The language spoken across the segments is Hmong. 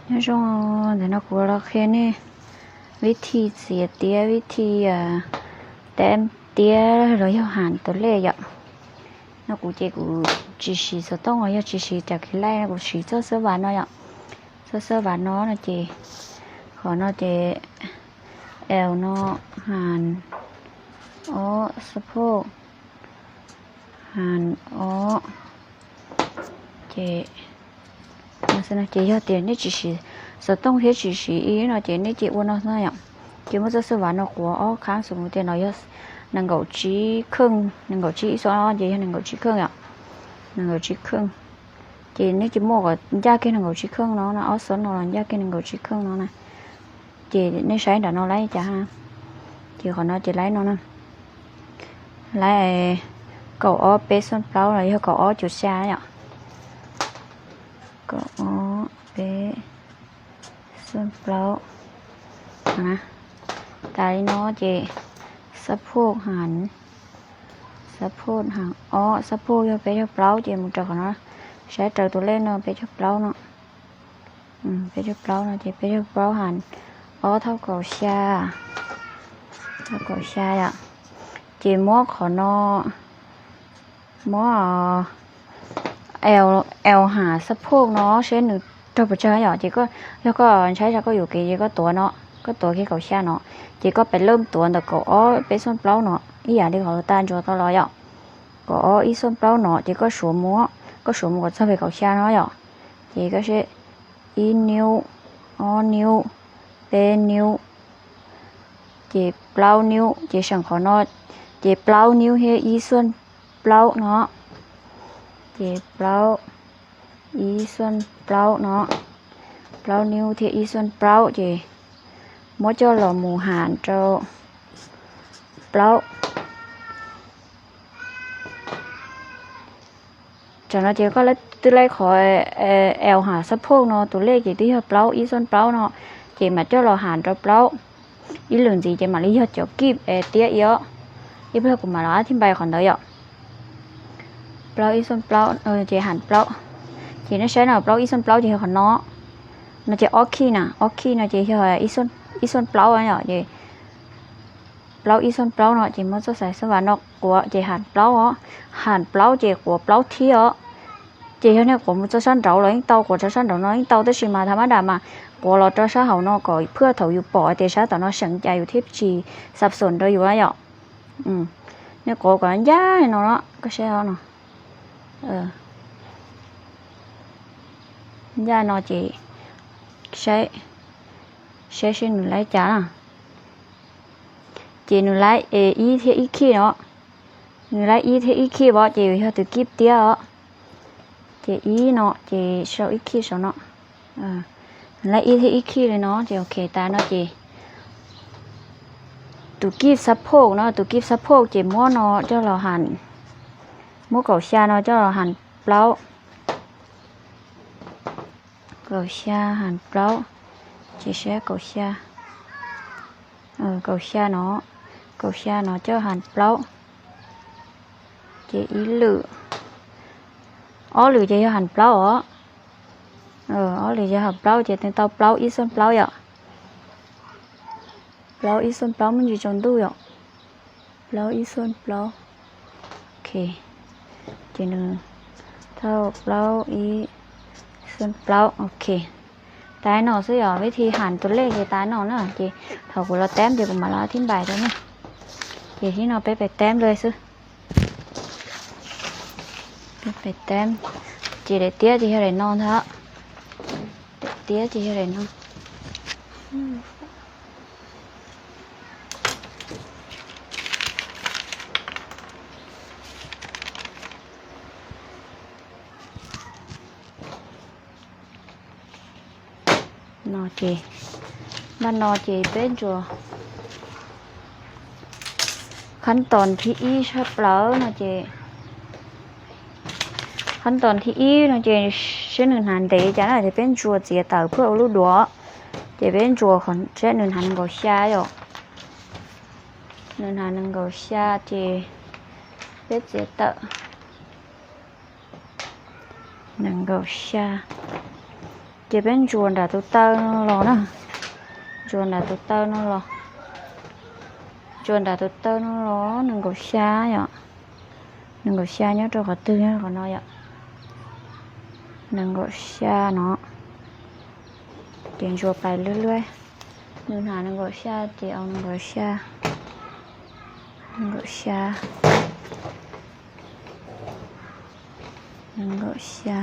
Nyob zoo, ntawm no kuv los qhia nej vib thi txiav tiab, vib thi teb tiab los yog has tus lej yom. No kuv ces kuv tsis siv xov tooj los yog tsis siv cov kev laij, kuv siv txoj xab vas no yom. Txoj xab vas no no ces, qhov no ces L no, has ob, xab phoj, has ob. Ces, ces yog tias nej tsis siv xov tooj thiab tsis siv ib no ces nej cia ua no xwb yom. Ces muab txoj xab vas no quav ob khab, xws li tias no yog nees nkaum tsib kheej, nees nkaum tsib ib xab no ces yog nees nkaum tsib kheej yom. Nees nkaum tsib kheej. Ces nej cia muab kom ncaj kiag nees nkaum tsib kheej no na, ob xab no los ncaj kiag nees nkaum tsib kheej no na. Ces nej saib nram no lawv cas ha. Ces qhov no ces lawv no na, lawv kaum ob peb xooj plaub los yog kaum ob cuv xya yom. Kaum ob peb xooj plaub. Tas li no ces xab phoj has, xab phoj has ob, xab phoj yog peb caug plaub ces mus rau qhov no, saib raws tus lej no peb caug plaub no. Peb caug plaub no ces peb caug plaub has ob thauj kaum xya, thauj kaum xya yom. Ces muab qhov no, muab L, L has xab phoj no seb nws raug pes tsawg yom. Ces koj, yog koj ntshai tsam koj yuam kev ces koj tuav no, koj tuav kiag kaum xya no, ces koj pem laj tuav ntawm kaum ob peb xooj plaub no ib yam li qhov tas ntsuas tau los yom. Kaum ob ib xooj plaub no ces koj suav mus, koj suav mus kom txog pem kaum xya no yom. Ces koj saib ib niub, ob niub, peb niub, ces plaub niub, ces seem qhov no ces plaub niub thiab ib xooj plaub no. Ces plaub, ib xooj plaub no, plaub niub thiab ib xooj plaub ces muab coj los mus has rau plaub. Tam no ces koj twb laib qhov L has xab phoj no tus lej ces twb yog plaub ib xooj plaub no, ces mam coj los has rau plaub. Ib lwm ntxiv ces mam li yog cov kib tiab ib os. Ib pliag kuv mam los ab thib npai qhov ntawd yom. Plaub ib xooj plaub, ces has plaub. Ces nej saib no plaub ib xooj plaub ces yog qhov no. No ces ob khij na, ob khij no ces yog ib xooj plaub yom. Ces plaub ib xooj plaub no ces muab txoj xab vas no quav ces has plaub os. Has plaub ces quav plaub thiab os. Ces yog nej quav mus rau sab nraud los yeej tau, quav rau sab nraud no yeej tau, tab sis mas thaum mab dam mas quav los rau sab hauv no kom phwj thaum yus pom tias sab tom no seem cas yus thiaj tsis xab xom rau yus yom. Nej quav kom ncaj no, koj saib no, ncaj no ces saib, saib seb nws laib cas na. Ces nws laib ib thiab ib khij no, nws laib ib thiab ib khij os ces yus yog tus kib tiab os. Ces ib no ces sau ib khij saum no, nws laib ib thiab ib khij li no ces ok tas no ces tus kib xab phoj no, tus kib xab phoj ces muab no coj los has, muab kaum xya no coj los has plaub. Kaum xya has plaub, ces saib kaum xya, kaum xya no, kaum xya no coj has plaub. Ces ib lwm, ob lwm ces yog has plaub os. Ob lwm yog has plaub ces tau plaub ib xooj plaub yom. Plaub ib xooj plaub muaj ntsis tsaus ntuj yom. Plaub ib xooj plaub. Ok, ces nws thauj plaub ib xooj plaub. Ok, tas no xwb yom, vib thi has tus lej ces tas no na. Ces thaum kuv los teb ces kuv mam los thib npais rau nej. Ces thib no peb pem teb li xwb. Peb pem teb, ces daim tiab ces yog daim no ntag. Daim tiab ces yog daim no. No ces, npaj no ces peb ntsuas, khab toos thib ib tshaj plaws no ces, khab toos thib ib no ces saib nws hnav ntev cas na ces peb ntsuas txiav tawm phwj ua lub duav. Ces peb ntsuas qhov saib nws hnav nees nkaum xya yom. Nws hnav nees nkaum xya ces peb txiav tawm nees nkaum xya. Ces peb ntsuas nram tus taw no los na. Ntsuas nram tus taw no los. Ntsuas nram tus taw no los nees nkaum xya yom. Nees nkaum xya nyob rau qhov twg, nyob qhov no yom. Nees nkaum xya no. Ces ntsuas pais luaj luaj. Nws hnav nees nkaum xya ces au nees nkaum xya. Nees nkaum xya. Nees nkaum xya.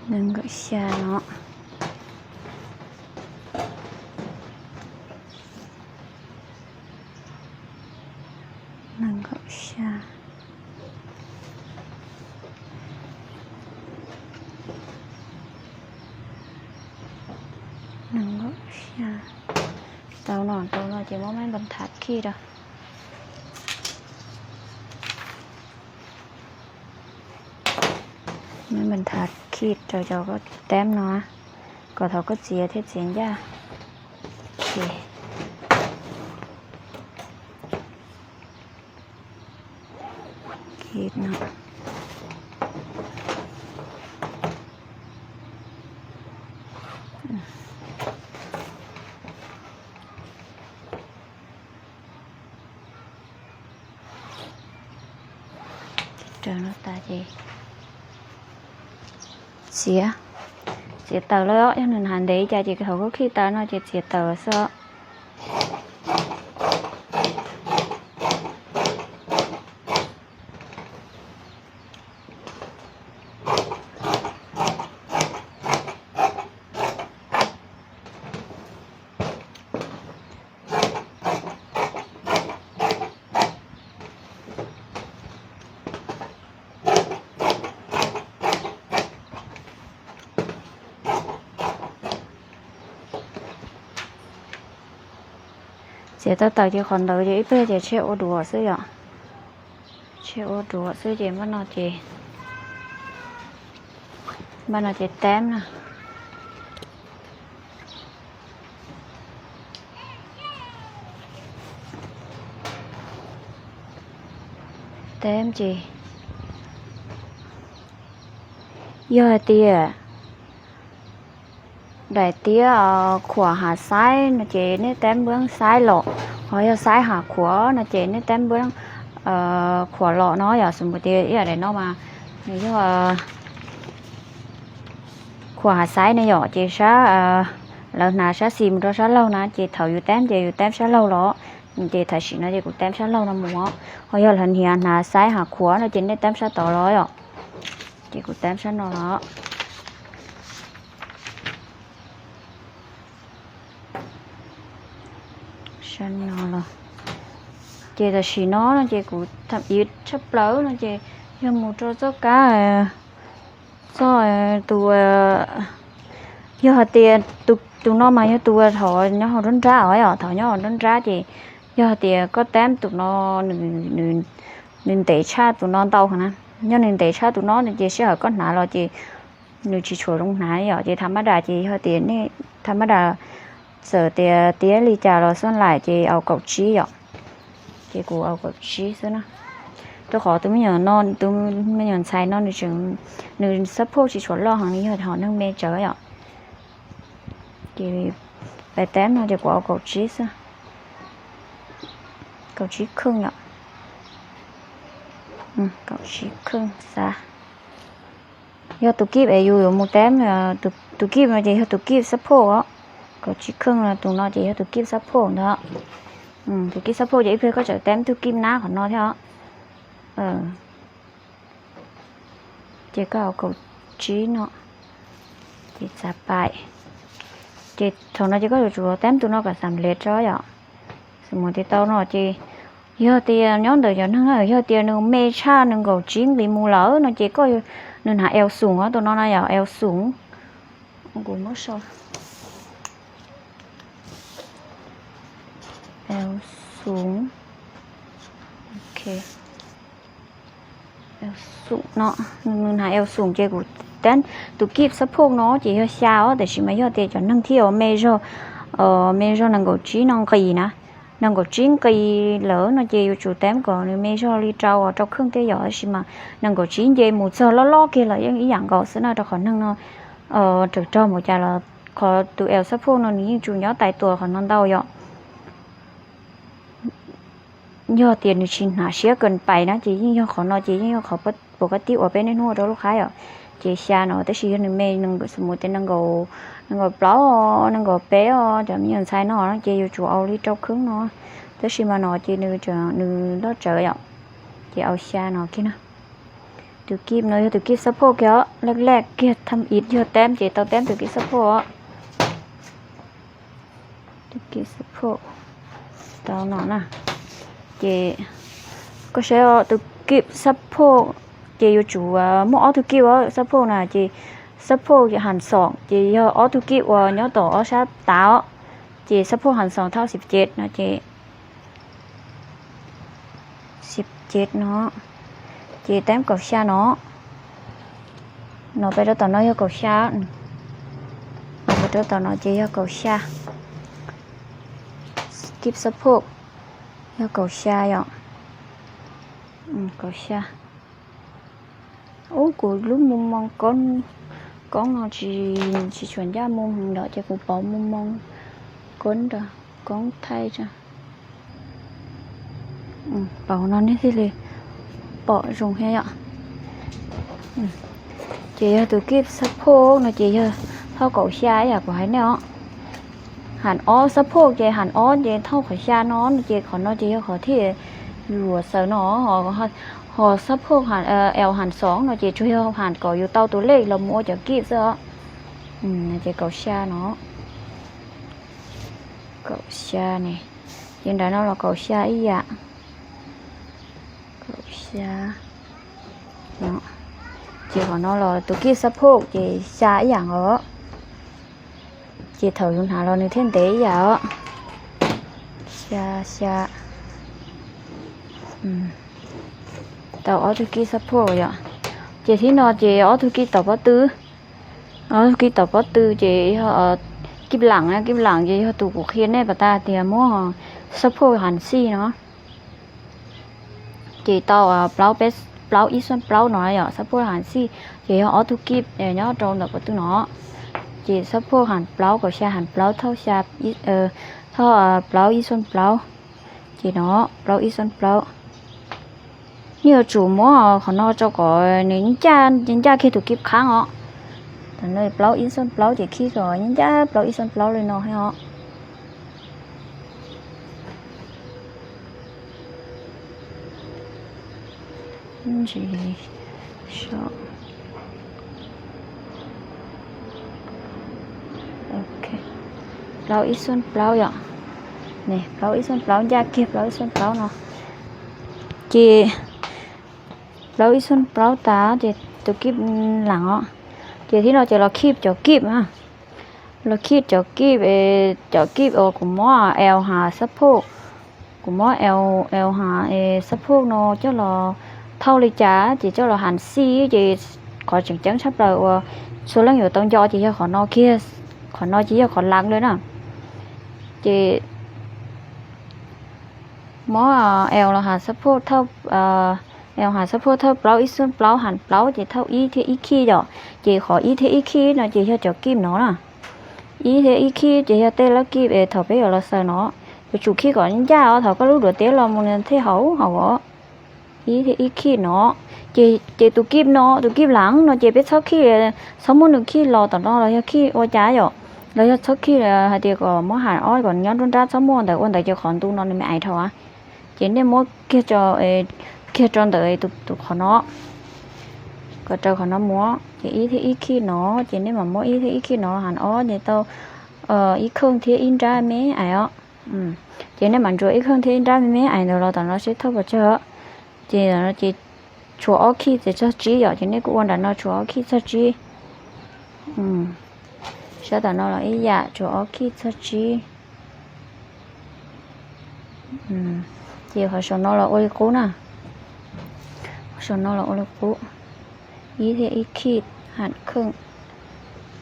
Nees nkaum xya no. Nees nkaum xya. Nees nkaum xya. Tau no, tau no ces muab maj npas thav khij rau. Maj npas thav khij rau cov koj teb no, kom thaum koj txiav thiaj txiav ncaj. Raws no tas ces txiav, txiav tawm lawm os. Yog nws hnav ntev cas ces thaum koj khij tas no ces txiav tawm xwb os. Txiav tau tawm ces qhov ntawd ces ib pliag ces tseg ua duav xwb yom. Tseg ua duav xwb ces npaj no ces, npaj no ces teb na. Teb ces yog hais tias daim tiab khuam hav xaib no ces nej teb npleeb xaib los, ho yog xaib hav khuam no ces nej teb npleeb khuam los no yom. Xws mus tias ib yam daim no mas nws yog khuam hav xaib ne yom, ces sab, lawv hnav sab xis mus rau sab laug na, ces thaum yus teb ces yus teb sab laug los, ces tam sim no ces kuv teb sab laug no mus. Ho yog lawv hniav hnav xaib hav khuam no ces nej teb sab tod los yom. Ces kuv teb sab no los. Sab no los. Ces tam sim no no ces kuv tham iv tshaj plaws no ces yog mus rau txoj kab, txoj, tus, yog hais tias tus no mas yog tus thaum nyob hauv nruab nrab os yom, thaum nyob hauv nruab nrab ces yog hais tias koj teb tus no, nws ntev tshaj tus no ntau na. Yog nws ntev tshaj tus no no ces sij hawm koj hnav los ces nws tsis tshua zoo hnav yom. Ces tham mab dam ces yog tias nej tham mab dam txawm tias tiab li cas los xoj laim ces au kaum tsib yom. Ces kuv au kaum tsib xwb na. Rau qhov tus me nyuam no, tus me nyuam ntxhais no nws tseem, nws xab phoj tsis tshua loj heev, nws yog hom neeg me tsawv yom. Ces pais teb no ces kuv au kaum tsib xwb. Kaum tsib kheej yom. Kaum tsib kheej xav. Yog tus kib es yus yuav mus teb, tus kib no ces yog tus kib xab phoj os. Kaum tsib kheej no tus no ces yog tus kib xab phoj ntag. Tus kib xab phoj ces ib pliag koj txawm teb tug kib nab qhov no thiab os. Ces koj au kaum tsib no, ces txav paim. Ces thaum no ces koj yuav tsum teb tus no kom xam lev tso yom. Xws mus tias tau no ces yog tias nyob ntawm cov neeg na, yog tias nws me tshaj nws kaum tsib nqis mus lawm no ces koj, nws hnav L xoom tus no na yom, L xoom. Kuv muab sau L xoom. Ok. L xoom no, nws hnav L xoom ces kuv teb tus kib xab phoj no ces yog xya os, tiam sis mas yog tias cov neeg thiaj ua me zog, me zog nees nkaum tsib no nqis na, nees nkaum tsib nqis lawm no ces yuav tsum teeb kom nws me zog li rau, rau kheej thiab yom, tab sis mas nees nkaum tsib nce mus txog loj loj kiag los yeej ib yam nkaus xwb na, rau qhov neeg no raws rog mus cas los qhov tus L xab phoj no nws yeej tsuas nyob tais tuas qhov no ntau yom. Yog tias nws tsis hnav siab kas pais na ces yeej yog qhov no ces yeej yog qhov puas kab tib uas peb niaj hnub ua rau lub qhab yom. Ces xya no, tab sis yog nws me, nws xu mus tias nees nkaum plaub, nees nkaum peb os, cov me nyuam ntxhais no ces yuav tsum au li rau kheej no, tab sis mas no ces nws, nws loj tsawv yom, ces au xya no kiag na. Tus kib no yog tus kib xab phoj kiag os, laj laj kiag tham ib yog teeb ces tau teeb tus kib xab phoj. Tus kib xab phoj tau no na. Ces koj saib tus kib xab phoj ces yuav tsum muaj ob tug kib xab phoj na, ces xab phoj has xoom ces yog ob tug kib uas nyob tom ob sab tav os, ces xab phoj has xoom thauj xib ceg no ces xib ceg no, ces teeb kaum xya no, no peb rau tom no yog kaum xya, no peb rau tom no ces yog kaum xya. Kib xab phoj yog kaum xya yom, kaum xya. Ub, kuv lub mus moo koob no tsis, tsis tshua ncaj mus lawm ces kuv pauv mus moo koob, koob thaij tso. Pauv no nej thiaj li pom zoo thiab yom. Ces yog tus kib xab phoj no ces yog thauj kaum xya ib yam kuv hais nej os. Has ob xab phoj ces has ob ces thauj kaum xya no no ces qhov no ces yog qhov thiaj luag xaws no. Ho xab phoj L has xoom no ces tsuas yog has kom yus tau tus lej los mus ua cov kib xwb os. Ces kaum xya no, kaum xya ne, ces nram no los kaum xya ib yam. Kaum xya no, ces qhov no los tus kib xab phoj ces xya ib yam os. Ces thaum yus hnav los nws thiaj ntev ib yam os. Xya, xya. Tau ob tug kib xab phoj yom. Ces thib no ces ob tug kib tom pob tw. Ob tug kib tom pob tw ces yog kib lam, kib lam ces yog tus kuv qhia nej pas tas tias muab xab phoj has xij no. Ces tau plaub, peb, plaub ib xooj plaub no yom, xab phoj has xij ces yog ob tug kib nyob rau ntawm pob tw no. Ces xab phoj has plaub, kaum xya has plaub, thauj xya, thauj plaub ib xooj plaub. Ces no plaub ib xooj plaub. Nej yuav tsum muab qhov no rau kom nws ncaj, ncaj kiag tus kib qhab os. Tam no plaub ib xooj plaub ces khij kom ncaj plaub ib xooj plaub li no thiab os. Plaub ib xooj plaub yom. Plaub ib xooj plaub, ncaj kiag plaub ib xooj plaub no. Ces plaub ib xooj plaub tas ces tus kib lam os. Ces thib no ces los khij cov kib, los khij cov kib, cov kib uas kuv muab L has xab phoj, kuv muab L has xab phoj no coj los thauj li cas ces coj los has xij ces qhov tseem ceeb tshaj plaws uas txhua leej yuav tau nco ces yog qhov no kiag, qhov no ces yog qhov lav lawm na. Ces muab L los has xab phoj thauj, L has xab phoj thauj plaub ib xooj plaub has plaub ces thauj ib thiab ib khij yom. Ces qhov ib thiab ib khij no ces yog cov kib no na. Ib thiab ib khij ces yog tej lab kib es thaum peb yuav los xaws no, yuav tsum khij kom ncaj os, thaum koj lub duav tiab los mus nws thiaj haum haum os. Ib thiab ib khij no, ces tus kib no, tus kib lam no ces peb txhob khij, txhob muab nws khij los tom no los yog khij ua cas yom, los yog txhob khij hais tias kom muab has ob kom nyob nruab nrab, txhob muab ua ntawd, ua ntawd ces qhov ntu no nws me ais dhau. Ces nej muab kiag, kiag rau ntawm tus qhov no, kom raws qhov no mus, ces ib thiab ib khij no, ces nej mam muab ib thiab ib khij no has ob ces tau ib kheej thiab ib nrab me ais os. Ces nej mam ntsuas ib kheej thiab ib nrab me me ais ntawd los tom no seb thauj puas tsawg. Ces, ces tshuav ob khij ces txog tsib yom, ces nej kuj ua nram no tshuav ob khij txog tsib. Sab tom no los ib yam tshuav ob khij txog tsib. Ces qhov saum no los ua li qub na. Qhov saum no los ua li qub. Ib thiab ib khij, ham kheej,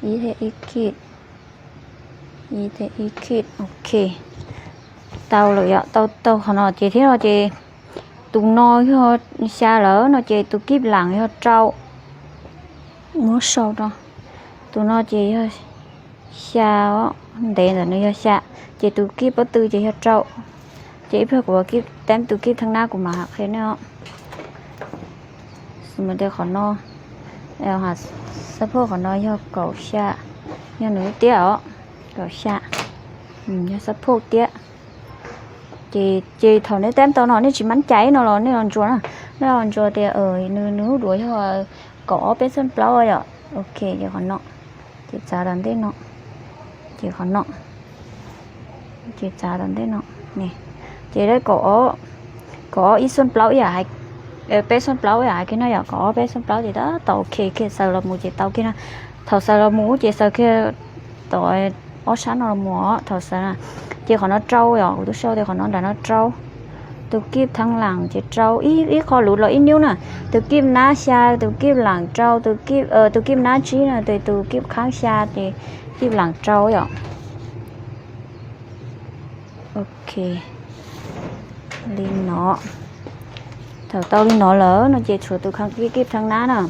ib thiab ib khij, ib thiab ib khij, ok. Tau lawm yom, tau tau qhov no ces thiab no ces tus no yog xya lawm no ces tus kib lam yog rau. Muab sau rau. Tus no ces yog xya, ntev ntawm no yog xya, ces tus kib pob tw ces yog rau. Ces ib pliag kuv ua kib teeb tus kib theeb nab kuv mam hais qhia nej os. Xws li tias qhov no, xab phoj qhov no yog kaum xya, yog nws lub tiab os, kaum xya, yog xab phoj tiab. Ces ces thaum nej teeb tau no nej tsis mab cai no los nej los ntsuas na, nej los ntsuas tias nws nws lub duav yog kaum ob peb xuab plaub yom, ok, ces qhov no, ces txav tom ntej no, ces qhov no, ces txav tom ntej no, ces kaum ob, kaum ob ib xuab plaub ib yam, peb xuab plaub ib yam hais kiag no yom, kaum ob peb xuab plaub ces tab tom ok kiag, xaws los mus ces tau kiag na. Thaum xaws los mus ces xaws kiag tom ob sab no los mus os, thaum xaws na. Ces qhov no rau yom, kuv twb sau tias qhov no nram no rau. Tus kib theeb lam ces rau ib qho luv los ib nyub na. Tus kib nab xya, tus kib lam rau, tus kib, tus kib nab tsib na, tus kib qhaab xya ces kib lam rau yom. Ok, li no. Thaum tau li no lawm no ces tshuav tus kib theeb nab na.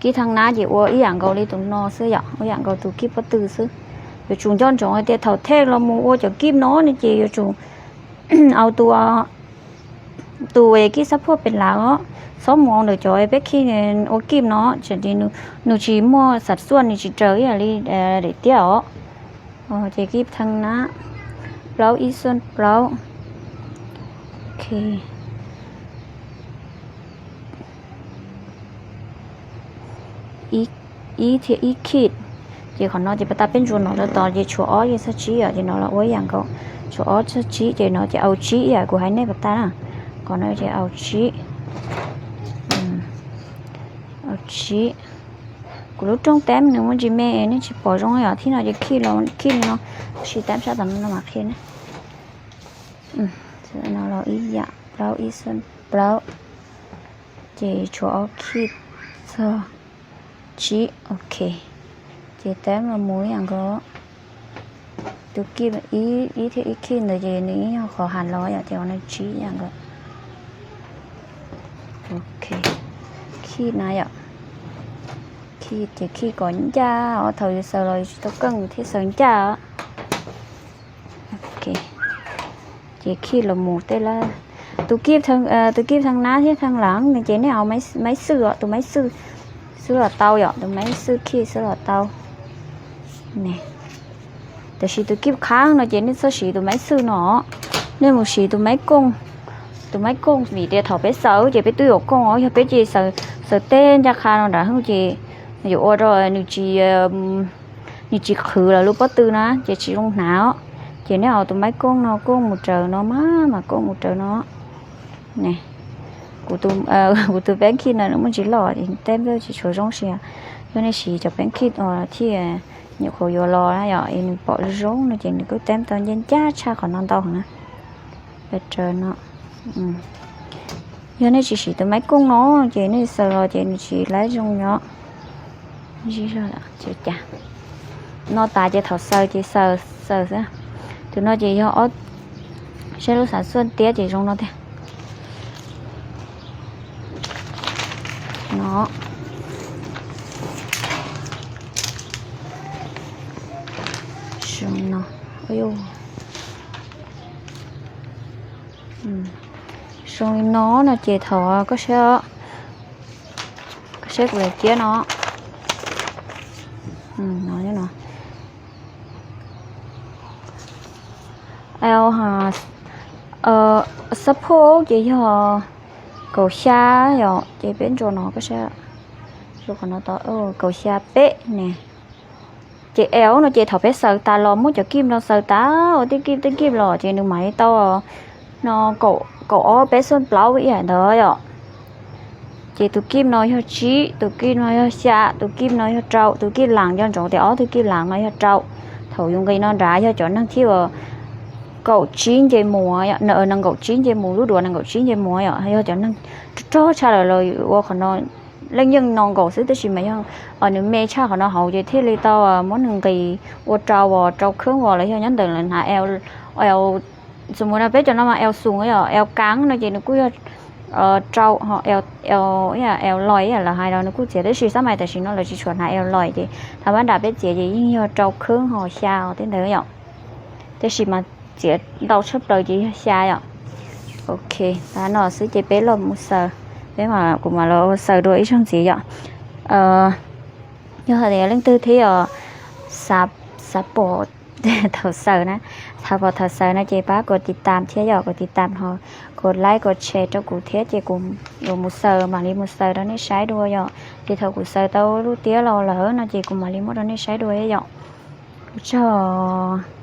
Kib theeb nab ces ua ib yam nkaus li tus no xwb yom, ua ib yam nkaus tus kib pob tw xwb. Yuav tsum nco ntsoov hais tias thaum thej los mus ua cov kib no ne ces yuav tsum au tus, tus kib xab phoj pes lav os, txhob mus ua ntawm cov peb khi ua kib no, tseem li nws tsis muaj xav xuaj, nws tsis raws ib yam li daim tiab os. Ces kib theeb nab, plaub ib xuab plaub, ib thiab ib khij. Ces qhov no ces pas tas peb ntsuas no rau tod ces tshuav ob yeej txog tsib yom, ces no los ua ib yam nkaus, tshuav ob txog tsib ces no ces au tsib ib yam kuv hais nej pas tas na. Qhov no ces au tsib, au tsib. Kuv lub rooj teeb nws muaj ntsis me nej tsis pom zoo yom, thib no ces khij los khij li no, tab sis teeb sab tom no mas qhia ne. No los ib yam, plaub ib xuab plaub, ces tshuav ob khij txog tsib, ok. Ces teeb los mus ib yam nkaus, tus kib ib thiab ib khij ntawd ces nws ib nyuag qhov hav los yom, ces ua no tsib ib yam nkaus. Ok, khij na yom, khij ces khij kom ncaj os, thaum yus xaws los yus tsis tau keej yus thiaj xaws ncaj. Ces khij los mus tej lawm. Tus kib, tus kib theeb nab thiab theeb lam no ces nej au maib xwb os, tus maib xwb xwb los tau yom, tus maib xwb khij xwb los tau. Tab sis tus kib qhaab no ces nej txhob siv tus maib xwb no, nej mus siv tus maib kooj. Tus maib kooj vim tias thaum peb xaws ces peb twb yuav kooj os, yog peb cia li xaws tej ncaj qha no nrad ces yuav ua rau nws tsis, nws tsis qhwv lawm lub pob tw na ces tsis zoo hnav os. Ces nej au tus maib kooj no kooj mus raws no mas, mas kooj mus raws no. Kuv tus peeb khij no nws muaj ntsis loj es teeb tsis tshua zoo siab. Yog nej siv cov peeb khij uas thiaj nyuam qhuav yuav los na yom, es nws pom zoo no ces nws kuj teeb tau ncaj ncaj tshaj qhov no ntau heev na. Peb raws no. Yog nej tsis siv tus maib kooj no ces nej xaws los ces nws tsis laib zoo nyob. No tas ces thaum xaws ces xaws xaws xwb. Tus no ces yog ob, saib lub xav xuaj tiab ces zoo no tiag. No, zoo no, zoo li no no ces thaum koj saib, koj saib kuv daim tiab no, no, xab phoj ces yog kaum xya yom, ces peb ntsuas no koj saib, ntsuas qhov no tod, kaum xya peb ne. Ces L no ces thaum peb xaws tas los muab cov kib no xaws tas ua tej kib tej kib los ces nws mam li tau no, kaum ob peb xuab plaub ib yam ntawd yom. Ces tus kib no yog tsib, tus kib no yog xya, tus kib no yog rau, tus kib las nco ntsoov tias ob tug kib las no yog rau. Thaum yus nqis no nrad yog cov neeg thib uas kaum tsib nce mus, nees nkaum tsib nce mus, lub duav nees nkaum tsib nce mus yom, yog cov neeg rog tshaj lawm los ua qhov no leej yeej no nkaus xwb, tab sis mas yog nws me tshaj qhov no hauv ces thiaj li tau muab nws nqis ua rau, rau kheeb os, los yog nyob ntawm lawv hnav L, L, xws mus no peb cov no mas L xoom yom, L kav no ces nws kuj yog rau, L, L, L lois lawv hais los nws kuj txiav, tab sis xab mais tam sim no lawv tsis tshua hnav L lois ces thaum pab nram peb txiav ces yeej yog rau khwb ho xya tej ntawd yom. Tab sis mas txiav ntau tshaj plaws ces yog xya yom. Ok, tas no xwb ces peb los mus xaws, peb, kuv mam los xaws dua ib zaug ntxiv yom. Yog hais tias leej twg thiab yog xav pom thaum xaws na, xav pom thaum xaws no ces pab kom tiv tam thiab yom, kom tiv tam ho kom like kom share rau kuv thiab ces kuv yuav mus xaws, mam li mus xaws rau nej saib dua yom. Ces thaum kuv xaws tau lub tiab los lawm no ces kuv mam li muab rau nej saib dua yom. Ua tsaug.